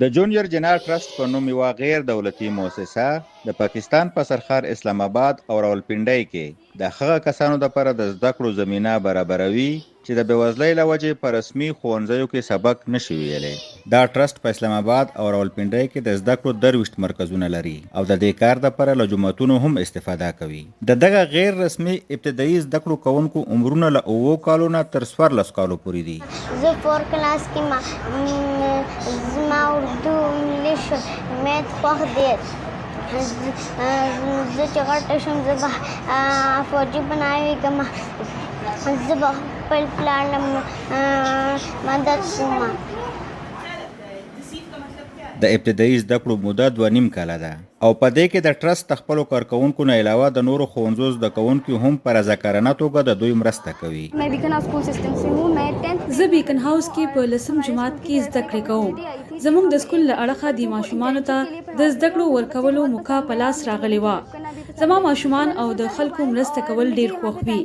د جونیئر جناح ټرسټ په نوم یوه غیر دولتي موسسه د پاکستان په سرښار اسلام اباد او راولپنډۍ کې د هغه کسانو دپاره د زده کړو زمینه برابروي چې د بېوزلۍ له وجې په رسمي ښوونځیو کې سبق نه شي ویلی. دا ټرسټ په اسلام اباد او راولپنډۍ کې د زده کړو 23 مرکزونه لري او د دې کار دپاره له جوماتونو هم استفاده کوي. د دغه غیر رسمي ابتدايي زده کړو کوونکو عمرونه له اوو کالو نه تر 14 کالو پورې دي. زه فور کلاس کې ما زما اردو انګلیش میت خوښ دی. زه چې غټه شم، زه به فوجي بناویږم. زه به خپل پلار له مدد کوم. د ابتدايي زده کړو موده 2.5 کاله ده او په دې کې د ټرسټ د خپلو کارکوونکو نه علاوه د نورو ښوونځو زده کوونکي هم په رضاکارانه توګه د دوی مرسته کوي. زه بیکن هاوس کې په لسم جماعت کې زده کړې کوم. زموږ د سکول له اړخه دې ماشومانو ته د زده کړو ورکولو موقع په لاس راغلې وه. زما ماشومان او د خلکو مرسته کول ډېر خوښ وي.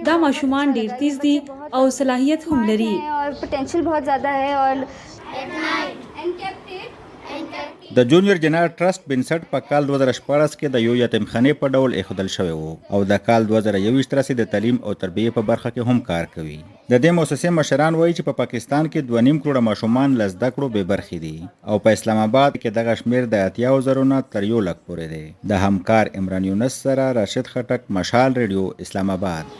دا ماشومان ډېر تیز دي او صلاحیت هم لري. د جونیئر جناح ټرسټ بنسټ په کال 2016 کې د یو یتیمخانې په ډول ایښودل شوی وو او د کال 2021 راهیسې د تعلیم او تربیې په برخه کې هم کار کوي. د دې موسسې مشران وایي چې په پاکستان کې 2.5 کروړه ماشومان له زده کړو بې برخې دي او په اسلام اباد کې دغه شمېر د 80 زرو نه تر 1 لک پورې دی. د همکار عمران یونس سره راشد خټک، مشال ریډیو، اسلام اباد.